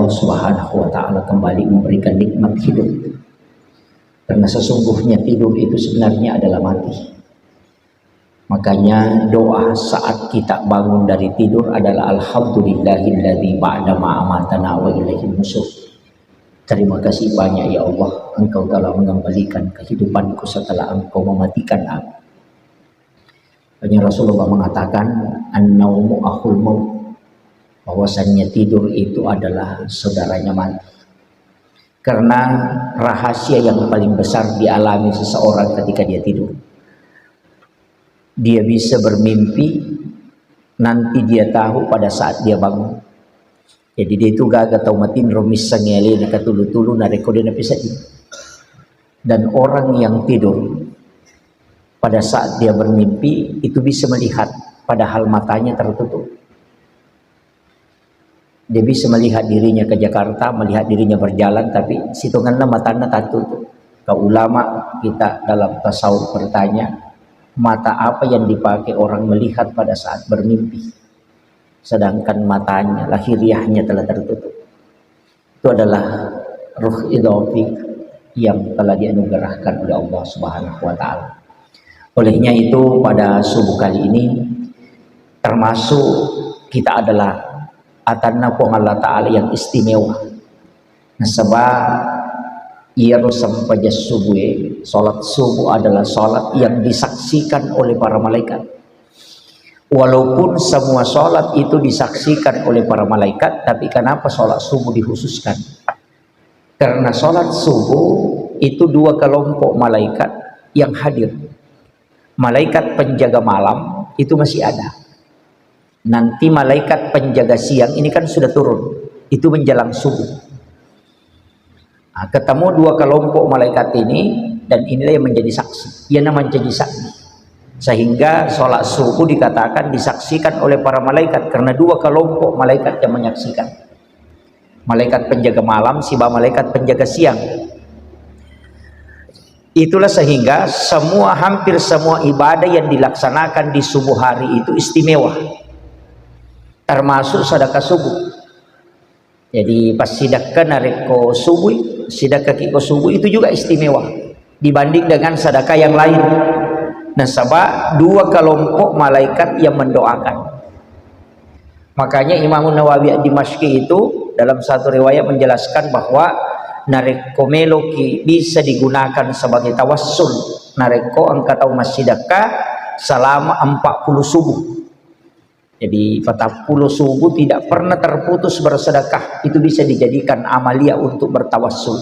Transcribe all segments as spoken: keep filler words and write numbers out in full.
Subhanahu wa Ta'ala kembali memberikan nikmat hidup. Karena sesungguhnya tidur itu sebenarnya adalah mati. Makanya doa saat kita bangun dari tidur adalah, "Alhamdulillahilladzi ba'da ma amatana wa ilaihin nusur." Terima kasih banyak ya Allah, Engkau telah mengembalikan kehidupanku setelah Engkau mematikan aku. Hanya Rasulullah mengatakan, "An-naumu akhul maut." Bahwasanya tidur itu adalah saudaranya mati. Karena rahasia yang paling besar dialami seseorang ketika dia tidur. Dia bisa bermimpi, nanti dia tahu pada saat dia bangun. Jadi dia itu gaga tau matinro, misseng alena katulu-tulu narekko dia napiseddi. Dan orang yang tidur pada saat dia bermimpi itu bisa melihat padahal matanya tertutup. Dia bisa melihat dirinya ke Jakarta, melihat dirinya berjalan, tapi sitongenna matanna tattutup. Ke ulama kita dalam tasawuf bertanya, mata apa yang dipakai orang melihat pada saat bermimpi? Sedangkan matanya, lahiriahnya telah tertutup. Itu adalah ruh idafi yang telah dianugerahkan oleh Allah Subhanahu wa Ta'ala. Olehnya itu, pada subuh kali ini, termasuk kita adalah atanna Puang Allah Ta'ala yang istimewa. Nasaba iyaro sempajang subuh, salat subuh adalah salat yang disaksikan oleh para malaikat. Walaupun semua salat itu disaksikan oleh para malaikat, tapi kenapa salat subuh dikhususkan? Karena salat subuh itu dua kelompok malaikat yang hadir. Malaikat penjaga malam itu masih ada. Nanti malaikat penjaga siang ini kan sudah turun. Itu menjelang subuh. Nah, ketemu dua kelompok malaikat ini, dan inilah yang menjadi saksi. Ia namanya menjadi saksi. Sehingga salat subuh dikatakan disaksikan oleh para malaikat karena dua kelompok malaikat yang menyaksikan. Malaikat penjaga malam, siba malaikat penjaga siang. Itulah sehingga semua, hampir semua ibadah yang dilaksanakan di subuh hari itu istimewa. Termasuk sedekah subuh. Jadi, pas sidekka narekko subuh, sidekka ki ko subuh itu juga istimewa dibanding dengan sedekah yang lain. Nasaba dua kelompok malaikat yang mendoakan. Makanya Imam Nawawi Dimashqi itu dalam satu riwayat menjelaskan bahwa narekko meloki bisa digunakan sebagai tawassul, narekko engka tau massidekka selama empat puluh subuh. Jadi, patappulo subuh tidak pernah terputus bersedekah. Itu bisa dijadikan amalia untuk bertawassul.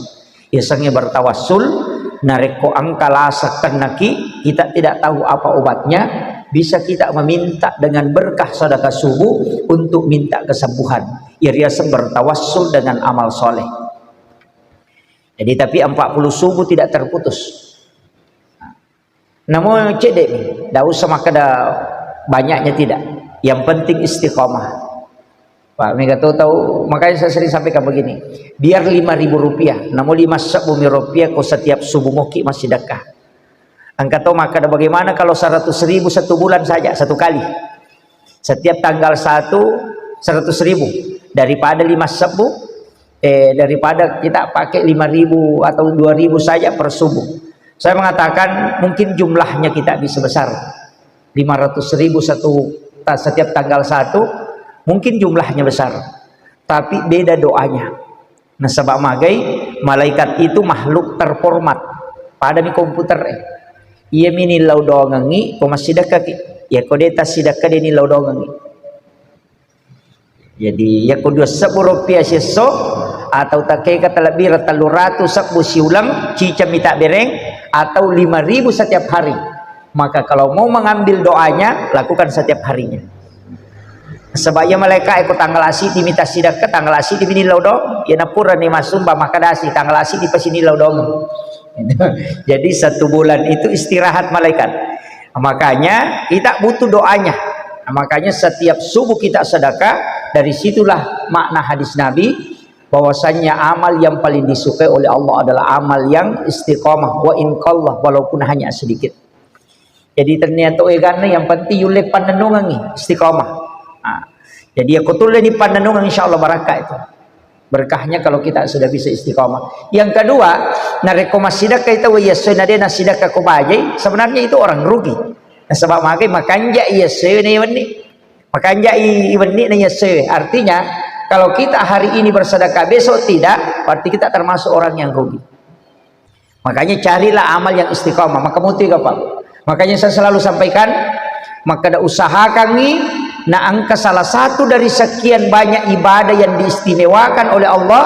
Yasengnge bertawassul, narekko engka lasa kennaki, kita tidak tahu apa obatnya, bisa kita meminta dengan berkah sedekah subuh untuk minta kesembuhan. Ya, riaseng bertawassul dengan amal soleh. Jadi, tapi empat puluh subuh tidak terputus. Namo cedde mi, tidak usah makkeda banyaknya, tidak. Yang penting istiqomah. Pak, mega tahu, tahu, makanya saya sering sampaikan begini, biar lima ribu rupiah, namo lima sebbu mi rupiah ko setiap subuh moki massidekka. Engka to makkeda, bagaimana kalau seratus ribu satu bulan saja, satu kali? Setiap tanggal satu, seratus ribu. Daripada lima sebbu, eh, daripada kita pakai lima ribu atau dua ribu saja per subuh. Saya mengatakan mungkin jumlahnya kita bisa besar. Lima ratus ribu satu, ta-, setiap tanggal satu, mungkin jumlahnya besar. Tapi beda doanya. Nasaba magai, malaikat itu makhluk terformat. Padami komputer, eh. Iya mi nillau doangengi, ko massidekka ki. Iya ko deta sidekka de nillau doangengi. Jadi, iya ko dua sebbu rupiah siesso, atau takeka talebbi ra tellu ratu sebbu siuleng, ciceng mi tabbereng, atau lima ribu setiap hari. Maka kalau mau mengambil doanya, lakukan setiap harinya. Sebab iya malaika e ko tanggal asiddi mi tassidekka, tanggal asiddi mi nillau doang. Iya napurani massumba makkadasi tanggal asiddi pasi nillau doang. Jadi satu bulan itu istirahat malaikat. Makanya kita butuh doanya. Makanya setiap subuh kita sedekah, dari situlah makna hadis Nabi bahwasanya amal yang paling disukai oleh Allah adalah amal yang istiqomah, wa in qalla, walaupun hanya sedikit. Jadi ternyata eganna yang penting yulle pannennungengi istiqomah. Nah, jadi ya kutulle ni pannennungeng, insya Allah barakka itu. Berkahnya kalau kita sudah bisa istiqomah. Yang kedua, narekko massidakka itu iya sena dena sidakka ko bajai, sebenarnya itu orang rugi. Nasaba magai makanja iya sena wenni. Makanja i wenni na iya sena. Artinya, kalau kita hari ini bersedekah, besok tidak, berarti kita termasuk orang yang rugi. Makanya carilah amal yang istiqomah. Maka muti Pak. Makanya saya selalu sampaikan, maka usahakan nih, nah angka salah satu dari sekian banyak ibadah yang diistimewakan oleh Allah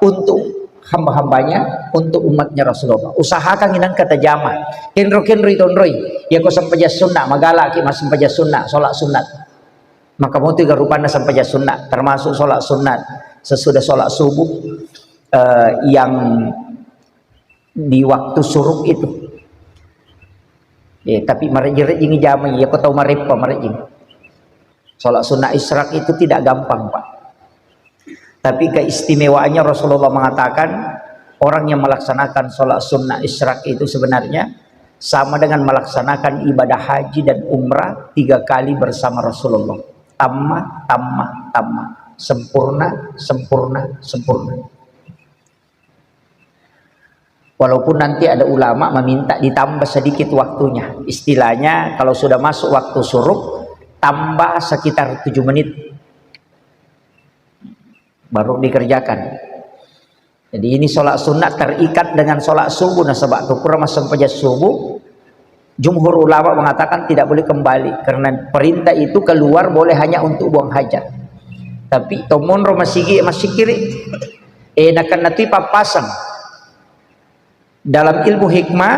untuk hamba-hambanya, untuk umatnya Rasulullah. Usahakan inang kata jama. Kenro-kenro itonroi. Ya ko sempajang sunnah, magalaki mas sempajang sunnah, sholat sunat. Maka muti garupanna sempajang sunnah, termasuk sholat sunat sesudah sholat subuh, eh, yang di waktu syuruk itu. Ya, tapi marejing-rejing jama, ya ko tau mareppa marejing. Sholat sunnah isyraq itu tidak gampang, Pak. Tapi keistimewaannya Rasulullah mengatakan, orang yang melaksanakan sholat sunnah isyraq itu sebenarnya sama dengan melaksanakan ibadah haji dan umrah tiga kali bersama Rasulullah. Tamma, tamma, tamma. Sempurna, sempurna, sempurna. Walaupun nanti ada ulama meminta ditambah sedikit waktunya. Istilahnya kalau sudah masuk waktu syuruk, tambah sekitar tujuh menit. Baru dikerjakan. Jadi ini sholat sunat terikat dengan sholat subuh. Nasaba tu pura massempajang subuh, jumhur ulama mengatakan tidak boleh kembali karena perintah itu keluar boleh hanya untuk buang hajat. Tapi tomonro masigi masikiri, eh nakan natui papasang. Dalam ilmu hikmah,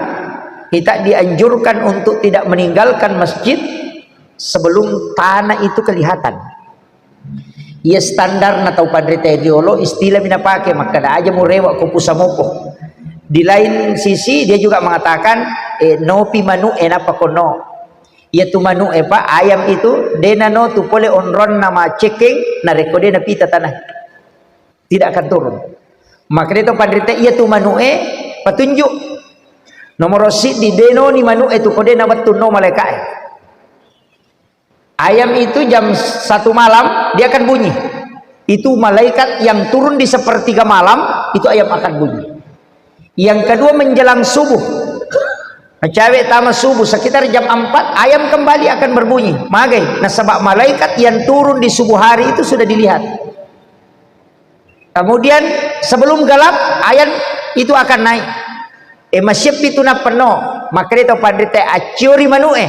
kita dianjurkan untuk tidak meninggalkan masjid sebelum tanah itu kelihatan. Iya standar na tau panrita riolo, istilah mina pake, makkada aja murewa ko pusamopo. Di lain sisi, dia juga mengatakan, eh, nopi manu, eh, napa kono. Iya tu manu, eh, Pak, ayam itu, dena no tu pole onron nama cekeng, narekko dena pita tanah. Tidak akan turun. Maka dia tu panrita, iya tu manu, eh, petunjuk. Nomor siddi, deno ni manu, eh, tu ko dena wettu no malaika, eh. Ayam itu jam satu malam, dia akan bunyi. Itu malaikat yang turun di sepertiga malam, itu ayam akan bunyi. Yang kedua, menjelang subuh. Macawe tama subuh, sekitar jam empat, ayam kembali akan berbunyi. Magai, nasaba malaikat yang turun di subuh hari itu sudah dilihat. Kemudian, sebelum gelap, ayam itu akan naik. Eh, masyeppi tu nappenno. Makkedai tau panrita, "Acciori manu'e."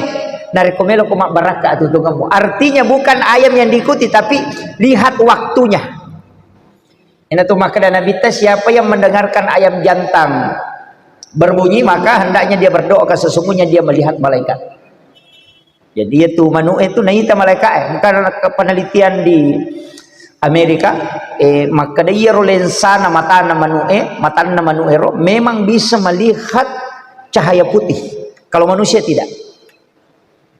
Narekko melo ko mabbarakka atutungemmu. Artinya bukan ayam yang diikuti, tapi lihat waktunya. Ina tu makkeda Nabitta, siapa yang mendengarkan ayam jantan berbunyi, maka hendaknya dia berdoa, karena sesungguhnya dia melihat malaikat. Jadi, iya tu manu'e tu naita malaika'e. Engka penelitian di Amerika, eh, makkeda iyaro lensana matanna manu'e, matanna manu'e ro memang bisa melihat cahaya putih. Kalau manusia tidak.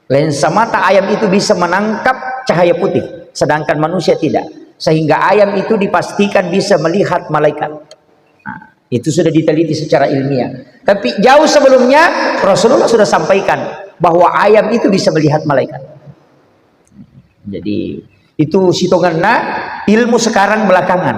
Lensa mata ayam itu bisa menangkap cahaya putih, sedangkan manusia tidak. Sehingga ayam itu dipastikan bisa melihat malaikat. Nah, itu sudah diteliti secara ilmiah. Tapi jauh sebelumnya Rasulullah sudah sampaikan bahwa ayam itu bisa melihat malaikat. Jadi itu sitonganna ilmu sekarang belakangan.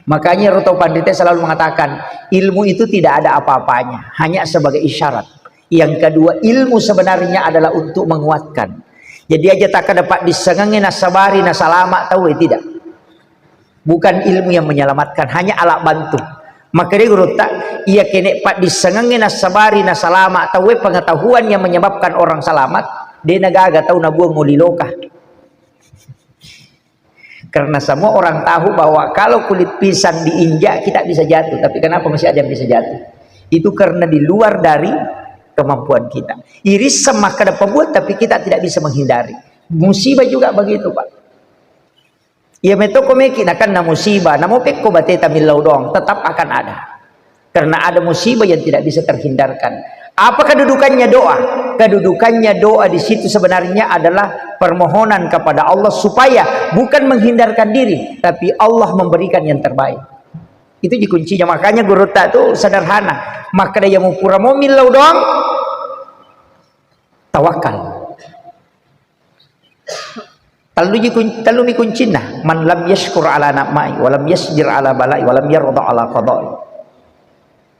Makanya Roto Pandita selalu mengatakan ilmu itu tidak ada apa-apanya, hanya sebagai isyarat. Yang kedua, ilmu sebenarnya adalah untuk menguatkan. Jadi aja tak dapat disengengi nasabari nasalama tahu tidak. Bukan ilmu yang menyelamatkan, hanya alat bantu. Maka dia guru tak, iya kene pak disengengi nasabari nasalama tahu pengetahuan yang menyebabkan orang selamat, dia negaga tahu nabuang muliloka. Karena semua orang tahu bahwa kalau kulit pisang diinjak, kita bisa jatuh. Tapi kenapa masih ada yang bisa jatuh? Itu karena di luar dari kemampuan kita. Iris sama kada pembuat, tapi kita tidak bisa menghindari. Musibah juga begitu, Pak. Ya metoko meki nakan na musibah, namo pekko bateta millau doang, tetap akan ada. Karena ada musibah yang tidak bisa terhindarkan. Apa kedudukannya doa? Kedudukannya doa di situ sebenarnya adalah permohonan kepada Allah supaya bukan menghindarkan diri, tapi Allah memberikan yang terbaik. Itu ji kuncinya. Makanya guru tak tu sederhana. Maka dia mau pura mau millau doang, tawakal. Tellu ji kun-, tellumi kuncinna. Man lam yashkur ala na'mai, wa lam yasbir ala balai, wa lam yarda ala qadai.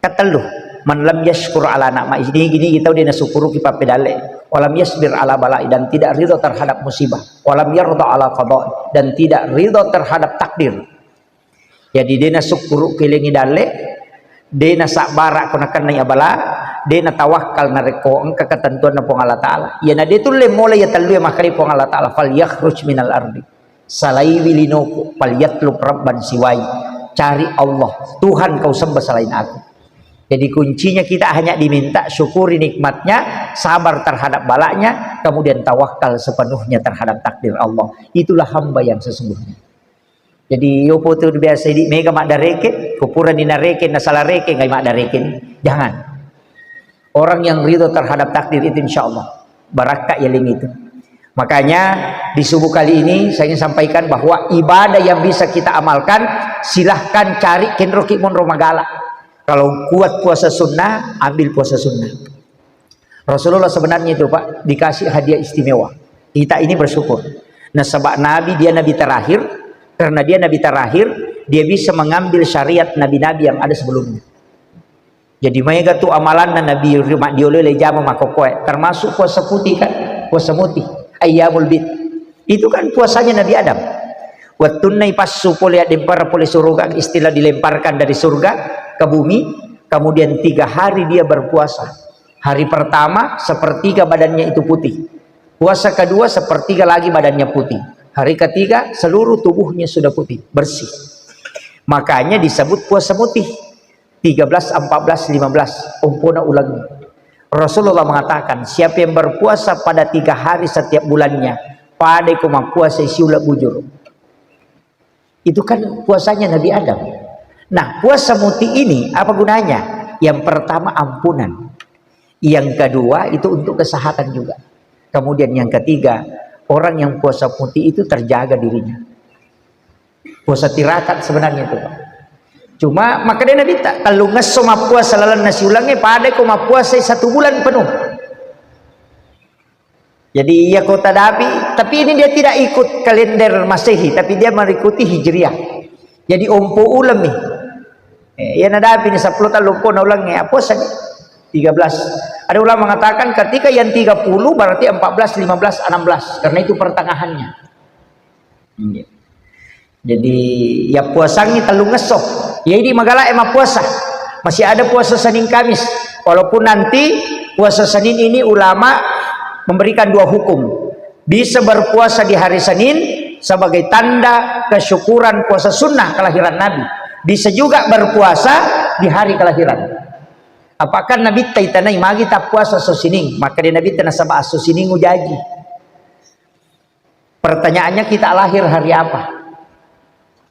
Katellu, man lam yashkur ala na'mai. Ini gini kita udah nasukuru ki pappedalle. Wa lam yasbir ala balai, dan tidak ridho terhadap musibah. Wa lam yarda ala qadai, dan tidak ridho terhadap takdir. Jadi, de' nasukkuruki lengngi dalle, de' nasabbara ko nakennai abala, de' natawakkal narekko engka ketentuanna Puang Allah Ta'ala. Iyana de' tulle mola iya tellu iya makkeda Puang Allah Ta'ala, "Fal yakhruj minal ardi." Salaiwi linoku, "Fal yatlub rabban siwai." Cari Allah, Tuhan kau sembah selain aku. Jadi, kuncinya kita hanya diminta syukuri nikmatnya, sabar terhadap balanya, kemudian tawakal sepenuhnya terhadap takdir Allah. Itulah hamba yang sesungguhnya. Jadi, yopo tu biasa idi mega maddareke, ko purani nareke, nasala reke, ngai maddareke. Jangan. Orang yang ridho terhadap takdir itu, insya Allah, barakka ya ling itu. Makanya, di subuh kali ini, saya ingin sampaikan bahwa ibadah yang bisa kita amalkan, silahkan cari kenroki monro magala. Kalau kuat puasa sunnah, ambil puasa sunnah. Rasulullah sebenarnya itu, Pak, dikasih hadiah istimewa. Kita ini bersyukur. Nasaba Nabi, dia Nabi terakhir. Karena dia Nabi terakhir, dia bisa mengambil syariat nabi-nabi yang ada sebelumnya. Jadi, maega tu amalanna Nabi Ri-, maddiolo le jama makkokkoe, termasuk puasa putih kan, puasa mutih, ayyamul bid. Itu kan puasanya Nabi Adam. Wettunna ipassu pole, addempara pole suruga, istilah dilemparkan dari surga ke bumi, kemudian tiga hari dia berpuasa. Hari pertama, sepertiga badannya itu putih. Puasa kedua, sepertiga lagi badannya putih. Hari ketiga, seluruh tubuhnya sudah putih, bersih. Makanya disebut puasa mutih. Tiga belas, empat belas, lima belas, ompona ulengnge. Rasulullah mengatakan, siapa yang berpuasa pada tiga hari setiap bulannya, pada ko mappuasa siula bujur. Itu kan puasanya Nabi Adam. Nah, puasa mutih ini apa gunanya? Yang pertama, ampunan. Yang kedua, itu untuk kesehatan juga. Kemudian yang ketiga, orang yang puasa mutih itu terjaga dirinya. Puasa tirakat sebenarnya itu, Pak. Cuma, makanya Nabi tak, tellungesso mappuasa lalenna siulengnge, pada ko mappuasa satu bulan penuh. Jadi, iya ko tadapi, tapi ini dia tidak ikut kalender Masehi, tapi dia mengikuti Hijriah. Jadi, ompo uleng nih. Eh, iya nadapi nih, sepuluh tahun lompo na ulengnge, apa puasa nih? Tiga belas. Ada ulama mengatakan ketika yang tiga puluh berarti empat belas, lima belas, enam belas. Karena itu pertengahannya. Iya. Jadi, ya puasangi tellungesso. Ya, ini magala e mappuasa. Masih ada puasa Senin Kamis. Walaupun nanti puasa Senin ini ulama memberikan dua hukum. Bisa berpuasa di hari Senin sebagai tanda kesyukuran puasa sunnah kelahiran Nabi. Bisa juga berpuasa di hari kelahiran. Apakah Nabi taitanai magi tak puasa esso Senin? Maka dia Nabi tena sabak esso Senin ujaji. Pertanyaannya, kita lahir hari apa?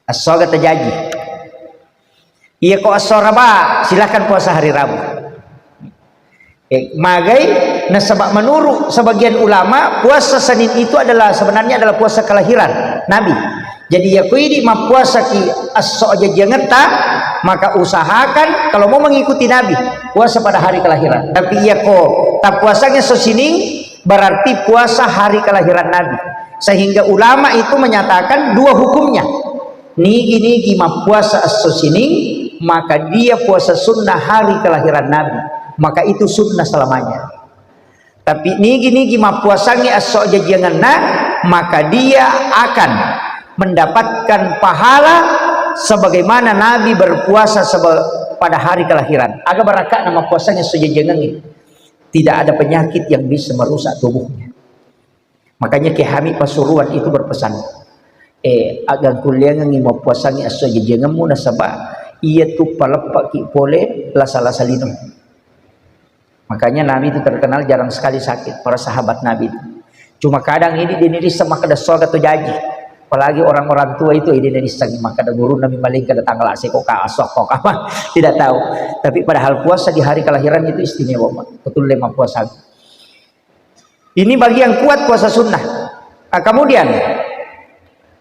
Esso aga tajaji. Iya ko esso Raba, silahkan puasa hari Rabu. Eh, magai, nasaba menurut sebagian ulama, puasa Senin itu adalah, sebenarnya adalah puasa kelahiran Nabi. Jadi, iya ko idi mappuasa ki esso ajajiangetta, maka usahakan kalau mau mengikuti Nabi, puasa pada hari kelahiran. Tapi iya ko tak puasanya esso Senin, berarti puasa hari kelahiran Nabi. Sehingga ulama itu menyatakan dua hukumnya. Nigi-nigi mappuasa esso Senin, maka dia puasa sunnah hari kelahiran Nabi. Maka itu sunnah selamanya. Tapi nigi-nigi mappuasangi esso jajiangenna, maka dia akan mendapatkan pahala sebagaimana Nabi berpuasa sebe-, pada hari kelahiran. Aga barakakna mappuasangi esso jajiangengnge. Tidak ada penyakit yang bisa merusak tubuhnya. Makanya Kiai Hamid Pasuruan itu berpesan, eh, agangkulliangengngi mappuasangi esso jajiangemmu, nasaba iya tu paleppaki pole lasa-lasa lino. Makanya Nabi itu terkenal jarang sekali sakit, para sahabat Nabi itu. Cuma kadang ini dia nirissa makkeda esso aga to jaji. Apalagi orang-orang tua itu, ini nirissa makkeda guru Nabi maling kada tanggal aseko ka aso ko ka. Tidak tahu. Tapi padahal puasa di hari kelahiran itu istimewa, Pak. Betul lima puasa. Ini bagi yang kuat puasa sunnah. Nah, kemudian,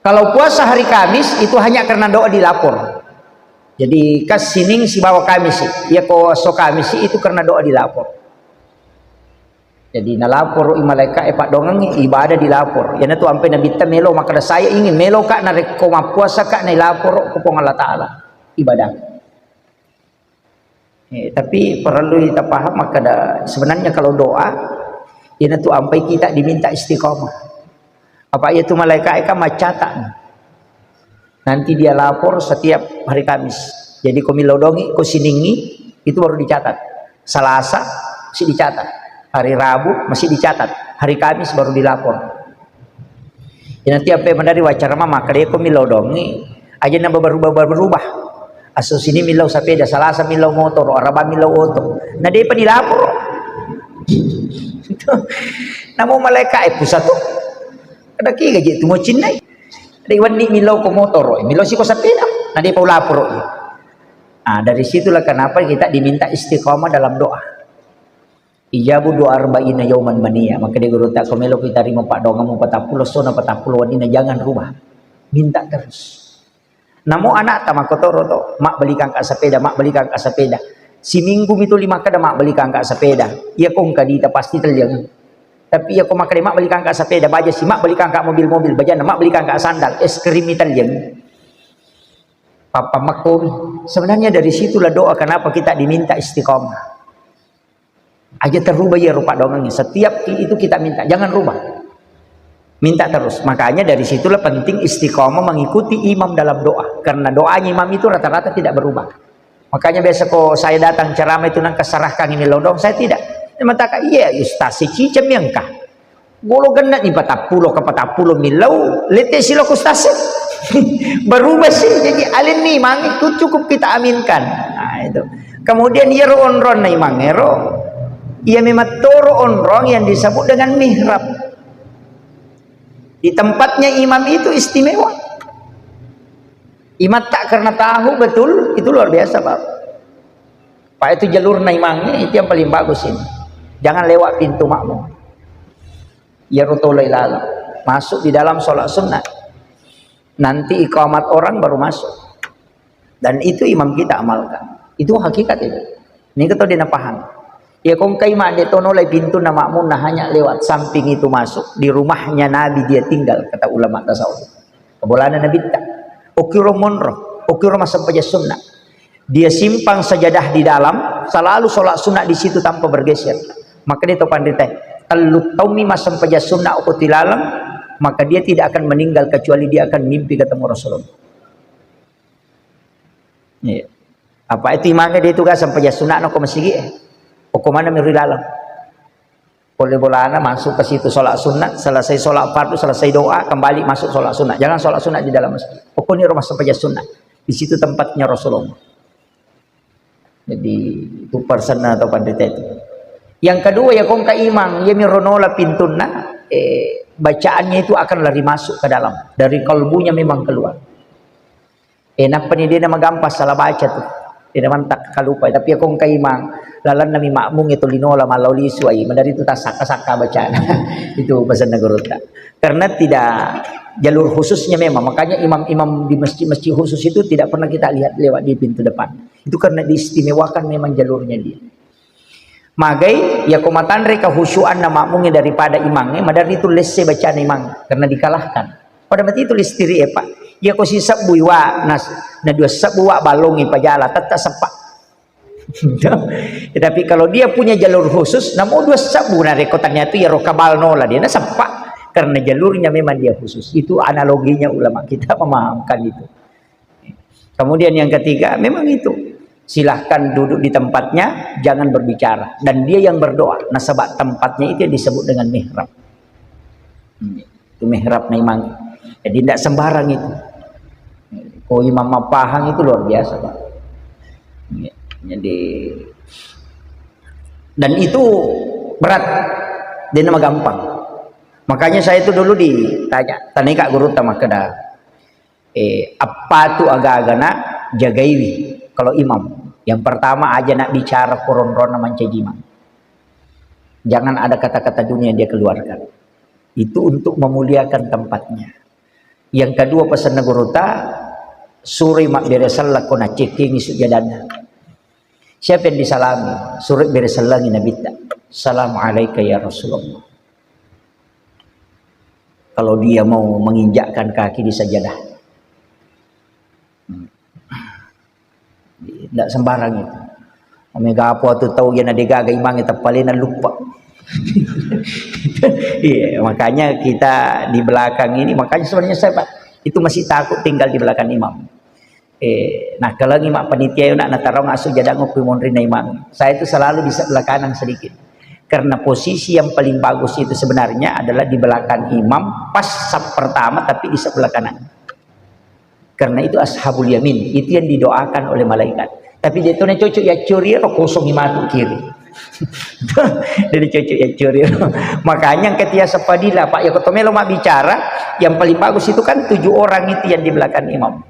kalau puasa hari Kamis itu hanya karena doa dilapor. Jadi, kas Sining sibawa Kamis, iya ko esso Kamis itu karena doa dilapor. Jadi nalaporo i malaika e paddoangengnge ibadah dilapor. Iyanatu ampe Nabitta melo makkeda, "Saya ingin melo ka narekko mappuasa ka nailaporo ko Puang Allah Taala ibadah." Eh, tapi perlu kita paham makkeda sebenarnya kalau doa iyanatu ampai kita diminta istiqomah. Apa iyatu malaika e kan maccatat. Nanti dia lapor setiap hari Kamis. Jadi ko millau dongi, ko siningi, itu baru dicatat. Salasa, masih dicatat. Hari Rabu, masih dicatat. Hari Kamis baru dilapor. Ya, nanti apa yang menari wacara mama, kalau ko millau dongi, aja nambah berubah-berubah. Aso sini millau sepeda, Salasa millau motor, Araba millau oto. Nah, dia apa dilapor? Namo malaika e pusat tu. Ada ki gaji tu mau cinnai. Ada iwan ni millau ko motor, millau si ko sepeda. Nah, dia pau lapor. Ah, dari situlah kenapa kita diminta istiqomah dalam doa. Ijabu doa arba'ina yauman mania. Maka dia guru tak komelo kita rima pak doa kamu patappulo sona patappulo wadina, jangan rubah. Minta terus. Namo anak ta makkotoro to, mak belikan ka sepeda, mak belikan ka sepeda. Siminggu mi tuli makkeda mak belikan ka sepeda. Iya ko engka dita pasti telliang. Tapi iya ko makkeda mak belikan ka sepeda, baja si mak belikan ka mobil-mobil, bajana mak belikan ka sandal, es krim mi telliang. Papa makko. Sebenarnya dari situlah doa kenapa kita diminta istiqomah. Aja terubah ya rupa doangnya. Setiap itu kita minta, jangan rubah. Minta terus. Makanya dari situlah penting istiqomah mengikuti imam dalam doa. Karena doanya imam itu rata-rata tidak berubah. Makanya biasa kok saya datang ceramah itu nang keserahkan ini lodong, saya tidak. Dia mengatakan, "Iya, Ustaz, si cicem yang kah?" Golo genna ni patappulo ka patappulo millau, lete silo ku stase. Berubah sih, jadi alin ni mangi tu cukup kita aminkan. Nah, itu. Kemudian iyaro onrong na imangero, iya memang toro onrong yang disebut dengan mihrab. Di tempatnya imam itu istimewa. Imam tak karena tahu betul, itu luar biasa, Pak. Pak, itu jalur na imangnya, itu yang paling bagus ini. Jangan lewat pintu makmum. Iyaro tolai laleng. Masuk di dalam sholat sunnah. Nanti iqamat orang baru masuk. Dan itu imam kita amalkan. Itu hakikat itu. Ini kita dia paham. Ya kongkai mak de tono lai pintu na makmum na hanya lewat samping itu masuk. Di rumahnya Nabi dia tinggal, kata ulama tasawuf. Kebolana Nabi tak. Okiro monro, okiro masampaja sunnah. Dia simpan sajadah di dalam, selalu sholat sunnah di situ tanpa bergeser. Maka dia tahu pandita, tellu taummi massempajang sunnah okko tilaleng, maka dia tidak akan meninggal kecuali dia akan mimpi ketemu Rasulullah. Iya. Apa itu imangnya dia tugas sempajang sunnah okko masigi, eh? Okko mana miri laleng? Boleh bolana masuk ke situ sholat sunnah, selesai sholat fardu, selesai doa, kembali masuk sholat sunnah. Jangan sholat sunnah di dalam masjid. Pokoknya rumah sempajang sunnah. Di situ tempatnya Rasulullah. Jadi itu persen atau pandita itu. Yang kedua ya kongka imang, ya mironola pintunna, eh, bacaannya itu akan lari masuk ke dalam. Dari kalbunya memang keluar. Eh, nappa ni dia nama gampang salah baca tuh. Dia nama tak kalupa. Tapi ya kongka imang, lalanna mi makmum itu linola malau lisu ai. Madari itu tak saka-saka bacaan. Itu pesan gurutta. Karena tidak jalur khususnya memang. Makanya imam-imam di masjid-masjid khusus itu tidak pernah kita lihat lewat di pintu depan. Itu karena diistimewakan memang jalurnya dia. Magai, ya ko matanre kehusyuanna makmungnge daripada imangnge, madari itu lesse bacana imang, karena dikalahkan. Pada mati itu listiri, eh, Pak. Ya ko si sebbu iwa, nas, na dua sebbu wa balongi pajala, tetap sepak. Ya, tapi kalau dia punya jalur khusus, namo dua sebbu na reko ternyata ya roka balno lah dia, na sepak. Karena jalurnya memang dia khusus. Itu analoginya ulama kita memahamkan itu. Kemudian yang ketiga, memang itu. Silahkan duduk di tempatnya, jangan berbicara. Dan dia yang berdoa. Nasaba tempatnya itu yang disebut dengan mihrab. Hmm. Itu mihrab na imang. Jadi tidak sembarang itu. Ko imam mapahang itu luar biasa, Pak. Jadi dan itu berat. Dia nama gampang. Makanya saya itu dulu ditanya, tanya Kak Guru Tamakkeda. Eh, apa tu aga-agana jagaiwi kalau imam? Yang pertama, aja nak bicara koron-rona mancaji imam. Jangan ada kata-kata dunia dia keluarkan. Itu untuk memuliakan tempatnya. Yang kedua, pesanna gurutta, suri mabbere selleng ko nacekkingi sujjadanna. Siapa yang disalami? Suri bere sellengi Nabitta. "Assalamualaikum ya Rasulullah." Kalau dia mau menginjakkan kaki di sajadah. Hmm. Tidak sembarang itu. Mega apa tu tahu yang ada gaga imang teppalena lupa. Iya, makanya kita di belakang ini, makanya sebenarnya saya, Pak, itu masih takut tinggal di belakang imam. Eh, nah, kalau imam panitia nak natarong asu jadang aku monri na imam. Saya itu selalu di sebelah kanan sedikit. Karena posisi yang paling bagus itu sebenarnya adalah di belakang imam, pas saf pertama, tapi di sebelah kanan. Karena itu ashabul yamin, itu yang didoakan oleh malaikat. Tapi dia itu cocok ya curi, kosong matu kiri. Jadi cocok ya curi. Makanya ketika sepadila, Pak, ya, ketomelo mak bicara, yang paling bagus itu kan tujuh orang itu yang di belakang imam.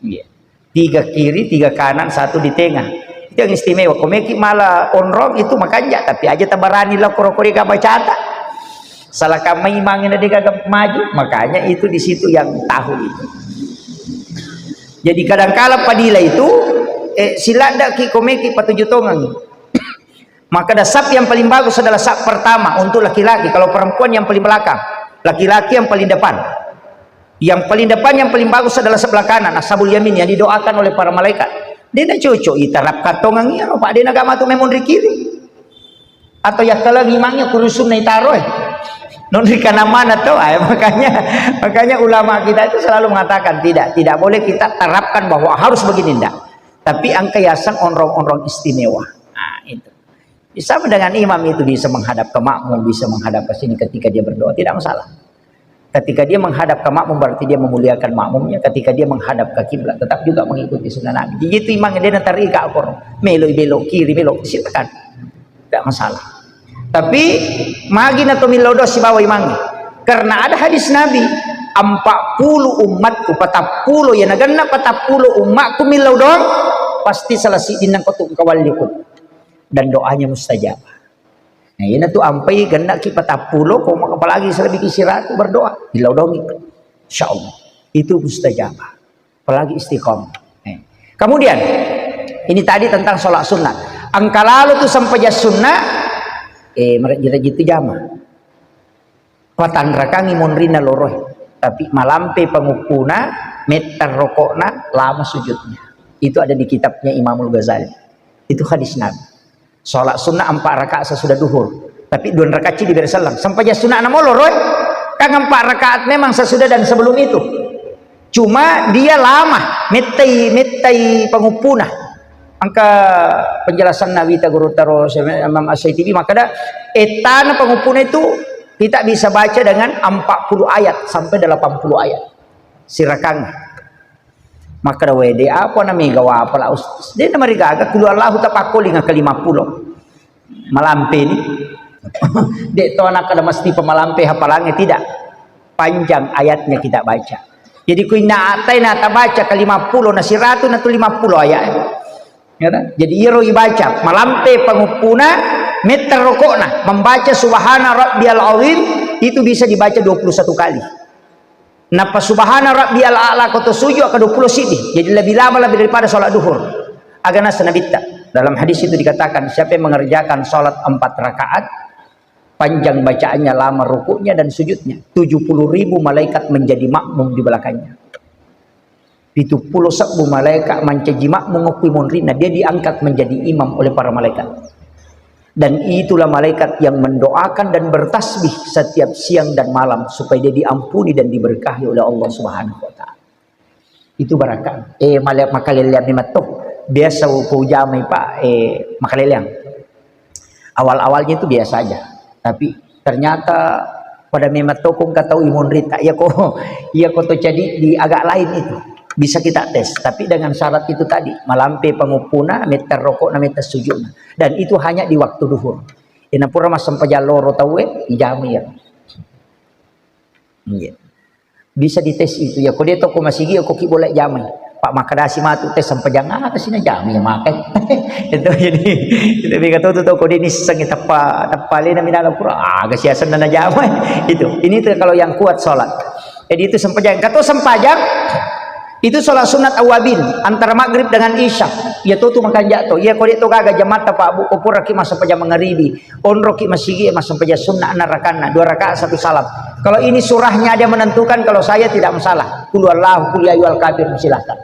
Iya. Tiga kiri, tiga kanan, satu di tengah. Itu yang istimewa. Komeki malah onrong itu makanya, tapi aja tabarani lah koro-koro ga bacata. Salah kamai mangina dega maju, makanya itu di situ yang tahu itu. Jadi kadangkala padila itu, eh, siladda ki komeki patuju tongang. Maka ada saf yang paling bagus adalah saf pertama untuk laki-laki, kalau perempuan yang paling belakang, laki-laki yang paling depan. Yang paling depan, yang paling bagus adalah sebelah kanan, ashabul yamin, yang didoakan oleh para malaikat. Dena cocok ita rap katongang iya, Pak, dena gama tu memang di kiri. Atau ya kalau imangnya kurusun na itaro, eh. Non di kanan mana tuh? Ah, makanya, makanya ulama kita itu selalu mengatakan tidak, tidak boleh kita terapkan bahwa harus begini, ndak. Tapi angka yasang onrong-onrong istimewa. Nah, itu. Sama dengan imam itu bisa menghadap ke makmum, bisa menghadap ke sini ketika dia berdoa, tidak masalah. Ketika dia menghadap ke makmum, berarti dia memuliakan makmumnya. Ketika dia menghadap ke kiblat, tetap juga mengikuti sunnah Nabi. Jadi itu imam dia nanti ika akor. Melo belok kiri, belok, silakan. Tidak masalah. Tapi magi na to millau doa sibawa imang. Karena ada hadis Nabi, empat puluh umatku, patappulo ya naganna patappulo umatku millau doang, pasti salah sidin nang kotu kawalliku. Dan doanya mustajab. Nah, ini tuh ampai genna ki patappulo, kok apalagi selebih ki siratu berdoa, millau doang itu. Insya Allah. Itu mustajabah. Apalagi istiqomah. Eh. Kemudian, ini tadi tentang sholat sunnah. Engka lalo tu sempajang sunnah, eh, merejit-rejit tu jama. Patanrakangi monrinna loroe. Tapi malampe panguppuna, mettar rokokna, lama sujudnya. Itu ada di kitabnya Imamul Ghazali. Itu hadis Nabi. Sholat sunnah empat rakaat sesudah duhur. Tapi dua rakaat ci diberi selang. Sempajang sunnah namo loroe. Kan empat rakaat memang sesudah dan sebelum itu. Cuma dia lama, mettai, mettai panguppuna. Engka penjelasan Nabi ta guru taro Imam Asy-Syafi'i, maka da etana panguppuna itu kita bisa baca dengan empat puluh ayat sampai delapan puluh ayat. Sirakang. Maka da wede apa na mega wapala Ustaz. Dia nama rigaga kulu Allahu tapakkoling ke lima puluh. Malampe ni. Dek to anak kada mesti pemalampe hafalannya, tidak. Panjang ayatnya kita baca. Jadi ku inna atai na tabaca ke lima puluh, na siratu na tu lima puluh ayat. Ya kan? Jadi iro ibaca malampe panguppuna metter rokokna membaca subhana rabbiyal azim itu bisa dibaca dua puluh satu kali. Napa subhana rabbiyal a'la koto sujud ke dua puluh sidi. Jadi lebih lama lebih daripada sholat duhur. Agana senabitta. Dalam hadis itu dikatakan, siapa yang mengerjakan sholat empat rakaat, panjang bacaannya, lama rukuknya dan sujudnya, tujuh puluh ribu malaikat menjadi makmum di belakangnya. Pitu puluh sebbu malaikat mancaji makmum okui monrinna, dia diangkat menjadi imam oleh para malaikat. Dan itulah malaikat yang mendoakan dan bertasbih setiap siang dan malam supaya dia diampuni dan diberkahi oleh Allah Subhanahu wa taala. Itu barakah. Eh, male-, makaleleang memang toh. Biasa upojamai, Pak, eh, makaleleang. Awal-awalnya itu biasa aja. Tapi ternyata pada memang tokong kata imun rita. Iya ko, iya ko to jadi di agak lain itu. Bisa kita tes. Tapi dengan syarat itu tadi, malampe panguppuna, meter rokokna, meter sujudna. Dan itu hanya di waktu duhur. Ina pura massempajang loro tauwe, ijami ya. Iya. Bisa dites itu ya. Ko dia toko masigi, ko ki boleh jamai. Pak makadasi matu tes sempajang apa sih na jamai ya makai. Itu jadi itu bega tuh tuh ko dia niseng teppa teppa lena minala pura. Ah, gak siasan na jamai. Itu. Ini tuh kalau yang kuat sholat. Jadi itu sempajang. Kata sempajang Itu sholat sunat awabin antara maghrib dengan isya. Iya to tu makanja to. Iya ko de to gaga jamatta Pak Bu, ko puraki massempajang mangaribi, onroki masigi massempajang sunna enam rakaatna, dua rakaat satu salam. Kalau ini surahnya ada menentukan, kalau saya tidak masalah. Qul huwallahu, qul ya ayyuhal kafirun, silahkan.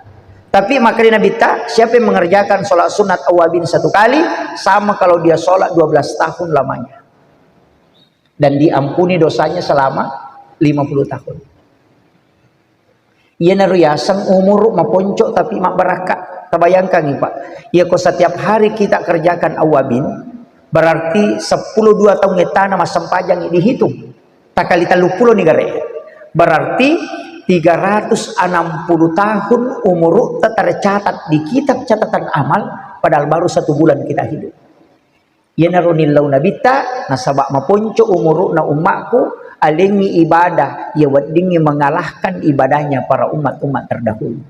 Tapi makanya Nabi ta, siapa yang mengerjakan sholat sunat awabin satu kali, sama kalau dia sholat dua belas tahun lamanya. Dan diampuni dosanya selama lima puluh tahun. Iyanaro yaseng umuru maponco tapi mabbarakka. Tabayangkangi, Pak. Iya ko setiap hari kita kerjakan awabin, berarti sepuluh dua tahun ettana massempajang dihitung. Takali tellu puluh ni gare. Berarti tiga ratus enam puluh tahun umuru tercatat di kitab catatan amal, padahal baru satu bulan kita hidup. Iyanaro nillau Nabitta, nasaba maponco umuru'na ummakku, alengngi ibadah, iya weddingngi mengalahkan ibadahnya para umat-umat terdahulu.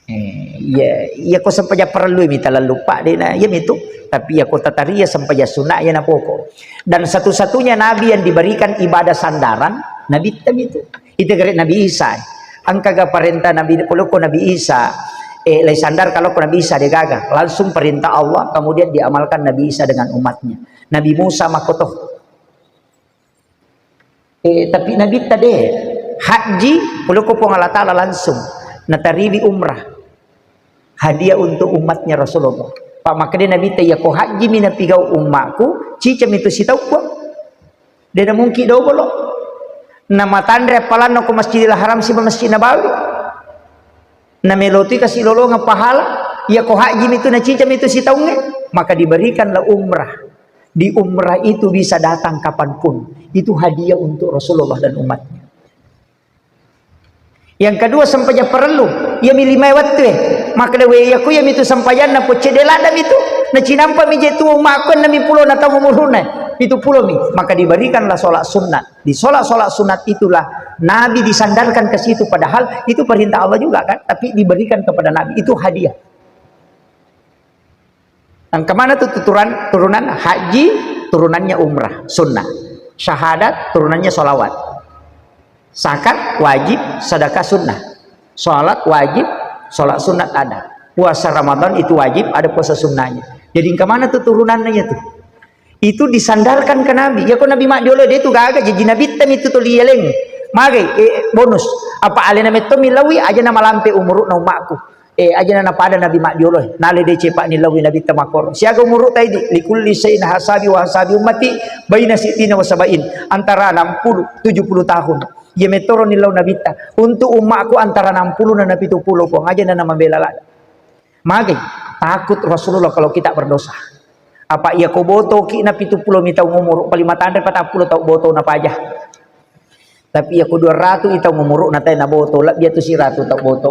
Eh, iya, iya ko sempajang parellui mita lallupa, dena, iya mitu. Tapi iya ko tataria sempajang sunna, iya na poko. Dan satu-satunya nabi yang diberikan ibadah sandaran, Nabitta mitu. Itu gare Nabi Isa. Engkaga parenta Nabi, poloko Nabi Isa, eh, lai sandar kalau ko Nabi Isa degaga. Langsung perintah Allah, kemudian diamalkan Nabi Isa dengan umatnya. Nabi Musa makoto. Eh, tapi Nabi tade haji, poloko Puang Allah Ta'ala langsung. Natariwi umrah. Hadiah untuk umatnya Rasulullah. Pak, makanya Nabi te, iya ko haji mi napigau ummaku, cica mi tu sitau, Puang. Dena mungkin dobolo. Na matanre appalanna ko Masjidil Haram siba Masjid Nabawi. Na melotui kasi lolongeng pahala. Iya ko haji mitu na cica mitu sitaungnge. Maka diberikanlah umrah. Di umrah itu bisa datang kapanpun. Itu hadiah untuk Rasulullah dan umatnya. Yang kedua, sempajang parellu. Iya mi lima wettu e. Maka dewe iya ku iya mitu sempajanna pocce de ladda mitu. Na cinampa mi je tu makku enam pulo na taung umuruna. Pitu pulo mi. Maka diberikanlah sholat sunat. Di sholat-sholat sunat itulah Nabi disandarkan ke situ. Padahal itu perintah Allah juga kan. Tapi diberikan kepada Nabi. Itu hadiah. Engka mana tu tuturan, turunan haji, turunannya umrah, sunnah. Syahadat, turunannya sholawat. Zakat wajib, sedekah sunnah. Sholat wajib, sholat sunat ada. Puasa Ramadan itu wajib, ada puasa sunnahnya. Jadi engka mana tu turunannya tu? Itu disandarkan ke Nabi. Ya ko Nabi maddiolo de tu gaga, jadi Nabi temi tu toli yeleng. Magai, eh, bonus. Apa alena metto mi lawi aja na malampe umuruna ummaku. Eh, aja na napada Nabi maddiolo, nale de cepa ni lawi Nabi temakor. Siaga umuru taidi, likulli syai'in hasabi wa hasabi ummati baina sittina wa sabain. Antara enam puluh, tujuh puluh tahun. Iya metoro ni lau Nabi ta. Untuk ummaku antara enam puluh na pitu pulo, Puang, aja na mabela lada. Magai, takut Rasulullah kalau kita berdosa. Apa iya ko boto ki na pitu pulo mi taung umuru, paling matanre patappulo tau boto na paja. Tapi iya ko dua ratu i taung umuru na tai na boto, lebbi atu siratu tau boto.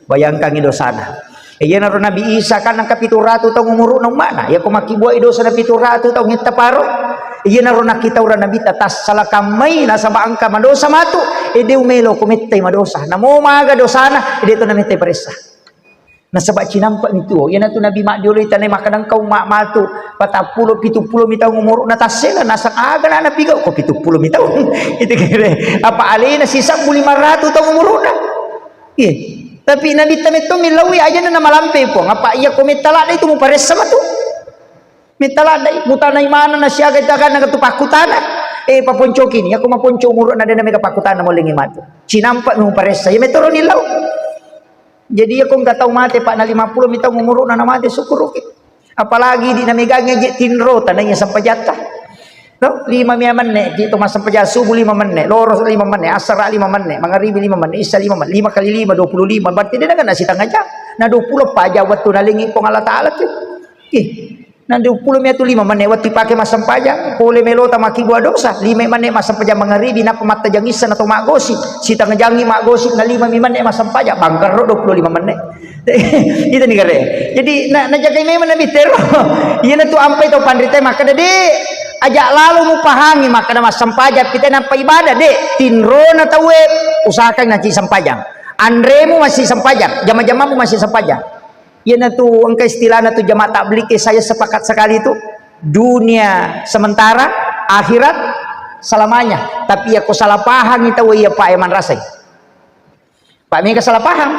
Bayangkangi dosana. Iya naro Nabi Isa kan engka pitu ratu taung umuru na ummana. Iya ko makkibuai dosa na pitu ratu taung etta paro. Iya naro nakkitaura Nabi ta tassala kammai nasaba engka madosa matu. Ede umelo ko mettai madosa. Namo maga dosana, ede to na mettai paressa. Nasaba cinampa mi tuo, iyanatu Nabi maddioloi tanai makkeda engka umma matu patappulo, pitu pulo mi taung umuru na tassela, naseng aga na napigau ko pitu pulo mi taung. Itu kira apa alena sisabbu lima ratu taung umuruna. Iya. Tapi Nabi tametto mi lawi aja na malampe Puang. Apa iya ko metta ladda itu muparessa matu. Metta ladda i, mutanai maneng na siaga ita ganna tu pakkutana. Eh, paponcoki ni, aku maponco umuru na dena mega pakkutana molengi matu. Cinampa mi muparessa, iya metoro ni lau. Jadi iya ko engka tau mate, Pak, na lima pulo mi taung umuruna na mate, syukuruki. Apalagi di namegangi je tinro tanaiya sempajatta. No, lima mi menne, ki to massempajang subuh lima menne, loro lima menne, asara lima menne, mangaribi lima menne, isya lima menne, lima kali lima, dua puluh lima, berarti de na sitengah jam. Na dua pulo pa jam wettu nalengi Puang Allah Ta'ala tu. Ih, na dua pulo mi atu lima menne wettu pake massempajang, pole melota makkibua dosa, lima menne massempajang mangaribi, nappa mattajang isya na to maggosi, sitengah jangi maggosi, na lima mi menne massempajang, bangkerro dua pulo lima menne. Itu ni kare. Jadi na, najagai memang Nabi tero. Iya na tu ampai to panrita makkeda de, aja lalo mupahangi makkeda massempajang kita nampa ibadah de, tinro na taue usahakan naci sempajang. Anremu masih sempajang, jama-jamamu masih sempajang. Iyanatu engka istilahna tu jamaah tabligh, eh, saya sepakat sekali itu, dunia sementara, akhirat selamanya. Tapi iya ko salah pahangi tau iya, Pak, iya manrasai. Pak, mega salah paham.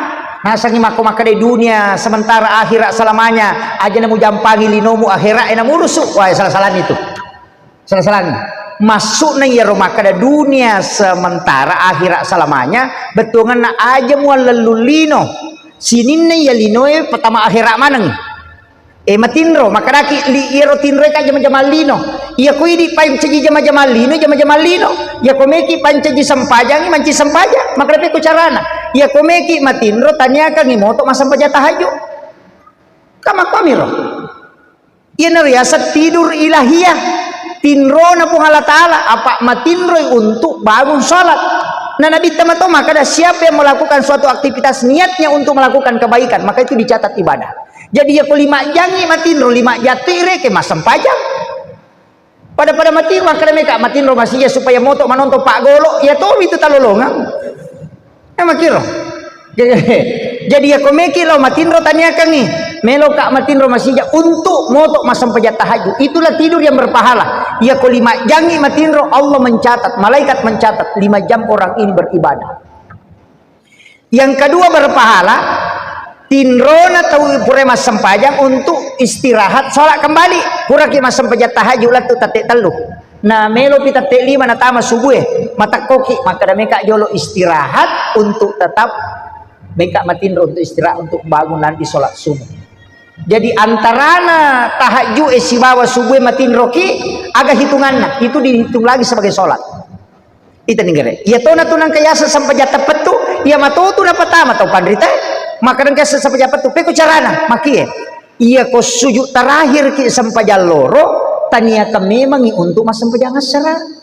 Nasangi makko makkeda dunia sementara, akhirat selamanya. Aja na mujampangi linomu, akhirat e na murusu. Wah, salah-salah itu. Salah-salah. Maksudna iyaro makkeda dunia sementara, akhirat selamanya, bettuanna aja muallellung lino. Sininna iya linoe pertama akhirat maneng. E, matinro, makkedaki li-, iyaro tinroe ka jama-jamang lino. Iyako idi pancaji jama-jamang lino, jama-jamang lino. Iyako meki pancaji sempajangi, mancaji sempajang. Makkeda pekko carana. Iyako meki matinro, taniakangi moto massempajang tahajud. Ka makkuamiro. Iyana riaseng tidur ilahiyah. Tinrona Puang Allah Ta'ala, apa matinroi untuk bangun salat. Nah, Nabi Muhammad makkeda, siapa yang melakukan suatu aktivitas niatnya untuk melakukan kebaikan, maka itu dicatat ibadah. Jadi, iyako lima jangngi matinro, lima jang tu ireke massempajang. Pada-pada matinro, makkeda meka matinro masija supaya moto manonton paggolo, iya tomi tu talolongang. E, makkiro. Jadi, iyako meki lao matinro, taniakangi. Meloka matinro masija untuk moto massempajang tahajud. Itulah tidur yang berpahala. Iyako lima jangngi matinro, Allah mencatat, malaikat mencatat lima jam orang ini beribadah. Yang kedua berpahala, tinrona tau pura massempajang untuk istirahat, sholat kembali. Puraki massempajang tahajud lettu tette tellu. Na melopi tette lima natama subue, matekkoki, makkeda meka jolo istirahat untuk tetap meka matinro untuk istirahat untuk bangun nanti sholat subuh. Jadi antarana tahajud e sibawa subue matinroki, aga hitunganna? Itu dihitung lagi sebagai sholat. Ita ninggere. Iya tona tu nangka yaseng sempajang tappettu, iya matotu napatama tau panrita. Maka nangka yaseng sempajang tappettu, peko carana, makie. Iya ko sujud terakhir ki sempajang loro, taniakan memangi untuk massempajang assara.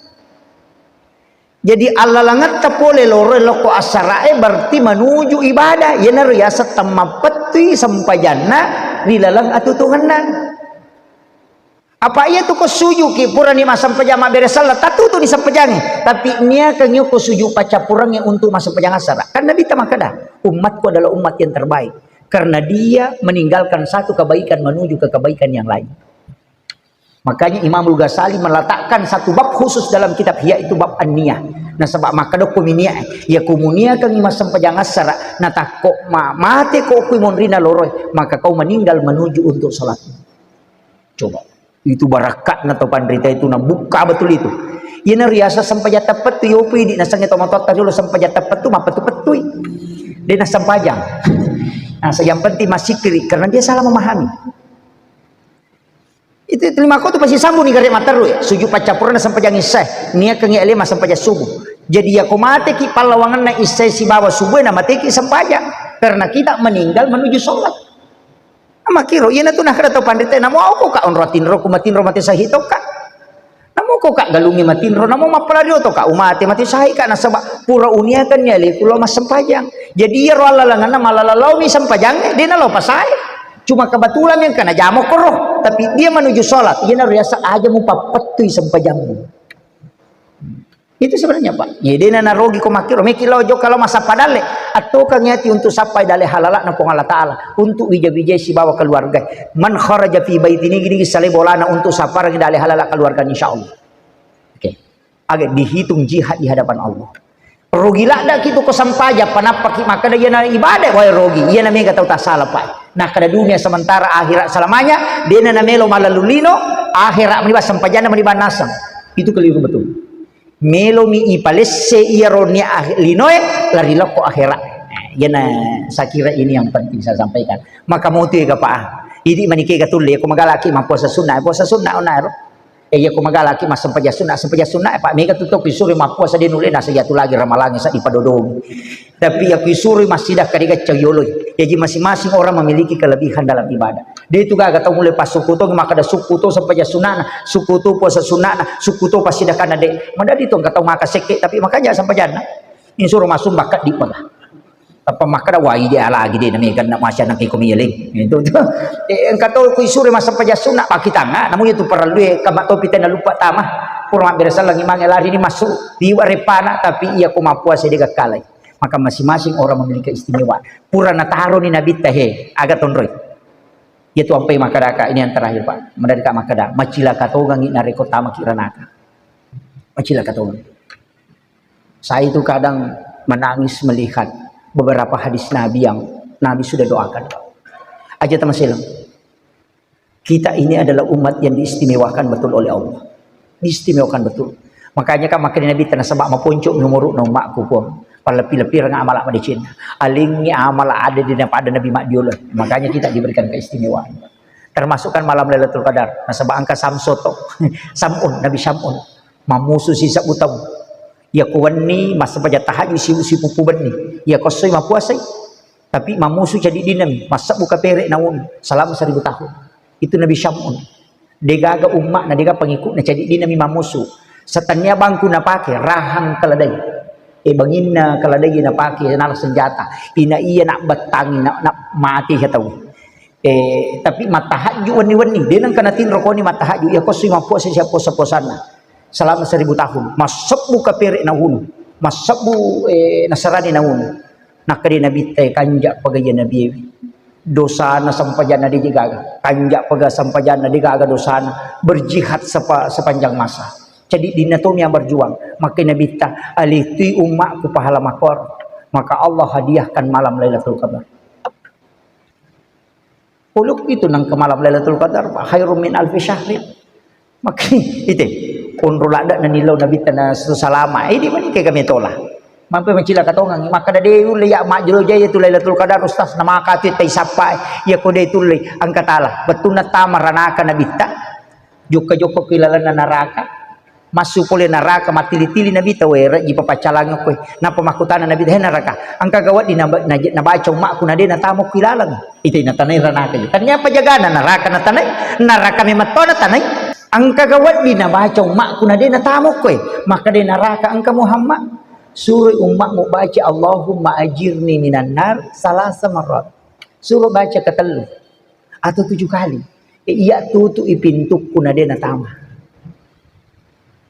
Jadi allalangetta pole loro lokko assara e berarti menuju ibadah. Iyanaro yaseng temmappettui sempajanna ri laleng atutungenna. Apa iya tu ko sujuki purani massempajang mabbere sella, tatutuni sempajangnge. Tapi niakangngi ko sujud paccappurengnge untuk massempajang assara. Kan Nabi ta makkeda, "Umatku adalah umat yang terbaik. Karena dia meninggalkan satu kebaikan menuju ke kebaikan yang lain." Makanya Imamul Ghazali meletakkan satu bab khusus dalam kitab Ihya itu bab an-niyah. Nasaba makkeda ko miniak, ya ko muniakangngi massempajang assara, natakko ma-, mate ko kui monrina loroe, maka kau meninggal menuju untuk sholat. Coba. Itu barakka'na to panrita itu, nabukka betul itu. Iyana riaseng sempajang tappettu, yopi di nasengnge tomatoatta riolo sempajang tappettu, mappettu-pettui. De nassempajang. Nah, yang penting massikkiri karena dia salah memahami. Itu lima ko tu pasti sambung ni gare materru ya. Sujud paccappurenna sempajang isya. Niakangngi ale massempajang subuh. Jadi ya ko mateki pallawangenna isya sibawa subuh na mateki sempajang. Karena kita meninggal menuju sholat. Makkiro, iyana tu nakkeda tau panrita, namo ko ka onro tinro ku matinro mate sahi tokka. Namo ko ka galungi matinro, namo mappalari oto ka umate mate sahi ka nasaba pura uniakanni aleku lao massempajang. Jadi iyaro allalanganna malala laomi sempajang, de nalo pasae. Cuma kebetulan yang kena jamok roh, tapi dia menuju sholat. Iyana riaseng aja mupappettui sempajangmu. Itu sebenarnya, Pak. Ya, dena narogi ko makkiro, meki lao jokka lao massappa dalle. Attokangngi ati untuk sappai dalle halala'na Puang Allah Ta'ala. Untuk wija-wijai sibawa keluarga. Man kharaja fi baiti nigi-nigi sale bolana untuk sapparangi dalle halala keluarga, insya Allah. Oke. Aga dihitung jihad di hadapan Allah. Rogi ladda ki tu ko sampaja, panappaki makkeda iyana ibadah, wae rogi. Iyana mega tau tasala, Pak. Nah, kada dunia sementara, akhirat selamanya, dena namelo malalulino, akhirat meniba sempajanna meniba nasang. Itu keliru betul. Melomi ipalesse iyaro nia ah-, linoe lari lokko akhirat. Nah, iyana saya kira ini yang penting saya sampaikan. Maka mau tu ega pa. Idi manikega tulle ko magalaki mappuasa sunnah, puasa sunnah onaro. E iya ko magalaki massempajang sunnah, sempajang sunnah, pa mega tu to kuisuro mappuasa de nulle nasa iyatu lagi ramalangi sa dipadodongi. Tapi iya kuisuro massidakka de gacca yoloi. Jadi masing-masing orang memiliki kelebihan dalam ibadah. De tu gaga tau mulai pas sukku to, makkeda sukku to sempajang sunnahna, sukku to puasa sunnahna, sukku to passidakanna de. Madadi to engka tau maka sekke, tapi makanya sempajanna. Insuro masumba keddi maga. Tappa makkeda, wah, ide alagi de nami kena masya nang iko mieleng. Itu tu. Eh, engka to kuisuro massempajang sunnah, pakitanga, namu itu perlu e, kama topi tena lupa tama. Pura mabbere sallang imange lari ni masuk, tiwa repana, tapi iya ko mappuasa de gakkalai. Maka masing-masing orang memiliki keistimewaan. Pura nataroni Nabitta he, aga tonroi. Iya tu ampai makkeda ka, ini yang terakhir, Pak. Madadi ka makkeda, macilaka tongangi nareko tamaki ranaka. Macilaka tongangi. Saya itu kadang menangis melihat beberapa hadis Nabi yang Nabi sudah doakan. Aja tamaselang. Kita ini adalah umat yang diistimewakan betul oleh Allah. Diistimewakan betul. Makanya kan makkeda Nabi, "Tenasaba maponco mi umuru'na ummakku, Puang. Pallepi-lepireng amala madecenna. Alengngi amala ada di pada Nabi maddiolo." Makanya kita diberikan keistimewaan. Termasuk kan malam Lailatul Qadar. Nasaba engka Samso to. Sam'un, Nabi Sam'un. Mammusu sisebbu taung. Iya ko wenni, massempajang tahajud si, sipuppu benni. Iya ko essoi mappuasai. Tapi mammusu cadiddinami, massebbu kapere naunu, selama seribu tahun. Itu Nabi Sam'un. Degaga umma na dega pengikutna cadiddinami mammusu. Setennia bangku napake, rahang keledai. Eh, banginna keledai napake, nala senjata. Ina iya nak bettangi, nak, nak mati tau. Eh, tapi mattahajju wenni-wenni, de nengka natinro koni mattahajju, iya ko sui mappuasa sia puasa-puasanna. Selama seribu tahun, massebbu kapere naunu, massebbu, eh, nasarani naunu. Nakkeda Nabitta, "Kanja paga iya Nabi, dosana sempajanna de gaga, kanja paga sempajanna de gaga dosana, berjihad sepa-, sepanjang masa." Jadi dina to yang berjuang, maka Nabitta, "Alitui ummaku pahala makor, maka Allah hadiahkan malam Lailatul Qadar." Uluk itu nang ke malam Lailatul Qadar, Pak, khairum min alfi syahrin. Maka ite, onro ladda na nillau Nabitta na salama. Eh, di mana ke kami tola? Mampe macilaka tongang, maka de ulle ya majro jaya tu Lailatul Qadar, Ustaz, na maka tu tai sappa, ya ko de tulle angka tala. Bettunna tama ranaka Nabitta, jokka-jokka ki lalenna naraka. Massu pole naraka, mattili-tili Nabitta, "We, rejji papaccalangi koe." Nappa makkutana Nabitta, "He naraka, engkaga wedding naba-, naje-, nabaca ummakku na de natama ki laleng?" Ite natanai ranaka je. Tania apa jagana naraka natanai, naraka memang to natanai. "Engkaga wedding nabaca ummakku na de natama koe?" Maka de naraka, "Engka Muhammad, suroi ummakmu baca Allahumma ajirni minan nar salasa marrat." Suro baca ketellu atau tujuh kali. Eh, iya tutu'i pintukku na de natama.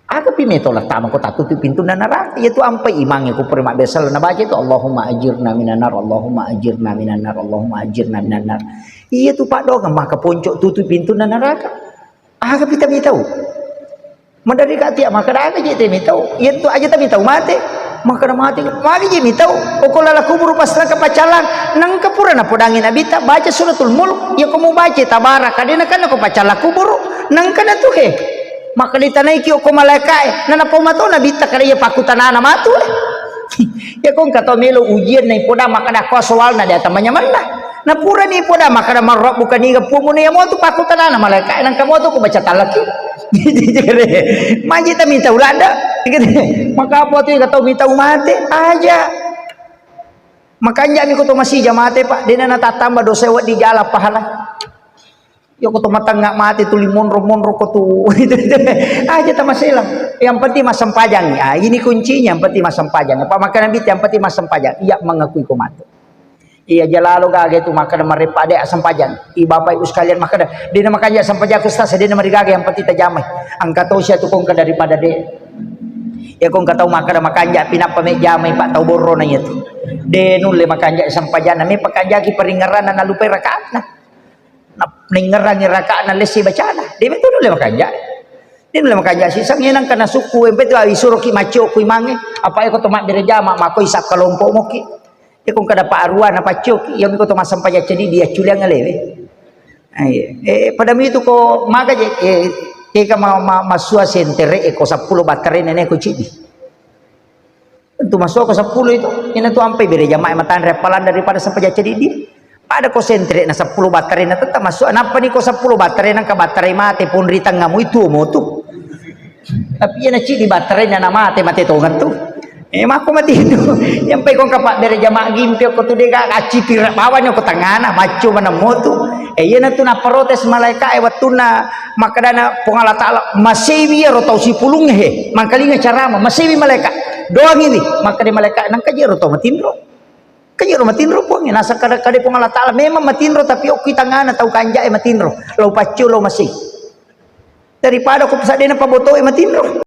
Aga pi meto la tama ko tatutu pintunna naraka. Iya tu ampai imangnge ku pura mabbiasa la nabaca itu, "Allahumma ajirna minan nar, Allahumma ajirna minan nar, Allahumma ajirna minan nar." Iya tu paddoangeng maka ponco tutu pintunna naraka. Aga pi tamitau. Maderri ka tia maka daga je te mitau. Iya tu aja tamitau mate. Maka mate. Magi je mitau. Oko lala kuburu pas naka pacalang. Nangka pura napodangi Nabitta baca suratul mulk. Iya ko mubaca tabaraka de nakanna ko pacala kuburu. Nangka na tu he. Maka ditanaiki okko malaikae, na napau mato Nabitta kada iya pakkutanana matu, eh. Iya ko engka tau melo ujian nai poda makkada ko soalna de atamanya manna. Na purani poda makkada marrabbuka niga puammu na iya motu pakkutanana malaikae nangka motu ko baca talaki. Maji ta mitau ladda. Maka apa tu iya tau mitau mate aja. Makanjami ko to masija mate, Pak, dena natattamba dosa wedding jala pahala. Iya ko to matengnga mate tuli monro-monro ko tu. Aja tamaselang. Yang penting massempajang. Ah, ini kuncinya, yang penting massempajang. Apa makkada Nabitta, yang penting massempajang. Iya mengakui ko mate. Iya jalalo gaga itu makkada marepa de sempajang. I Bapak Ibu sekalian makkada, dena makanja sempajang ku Ustaz, dena marigaga yang penting tajamai. Angka to sia tu kongka daripada de. Ya kongka tau makkada makanja pinappa me jamai Pak tau borro na iya tu. De nulle makanja sempajang na me pakanjaki paringerana nalupai rakaatna. Na-, naingngerangi raka'na lesse bacana. De' meto nulle makanja'. De' nulle makanja' siseng, iya nengka nasukku, empe tu isuroki maccio ku imangnge. Apa eko to mabbere jama, mako isa kalompo moki. Eko kada pa arua na paccio ki, iya miko to massempajang ceddi dia culiang alewe. Ai, eh, pada mitu ko maga je, eh, eka ma-, ma-, masua sentere eko seppulo battare nene ko ceddi. Tentu masuk ke sepuluh itu, ina tu ampai bere jamaah matanre appalan daripada sempajang ceddi. Pada ko sentre na sepuluh battare na tetap masuk. Nappa ni ko sepuluh battare nangka battare mate pun ri tengamu itu mo tu. Tapi ina ceddi battare na mate, mate tongan tu. Eh, mako mati itu. Yang pe ko kapa bere jamaah gimpi ko tu dega acci pira bawanya ko tengana, maccu mana mo tu. Eh, ina tu na protes malaika e wattunna Makkedana Puang Allah Ta'ala, "Masewi iyaro tau sipulung he, mangkalinga carama, masewi malaika. Doangiwi." Makkeda malaika, "Nangka je ro tau matinro. Kaje ro matinro Puang." Nasang kada-kada Puang Allah Ta'ala, "Memang matinro, tapi okki tangana tau kanjae matinro. Lau paccio, lau masei. Daripada ko pesadena pabotoe matinro."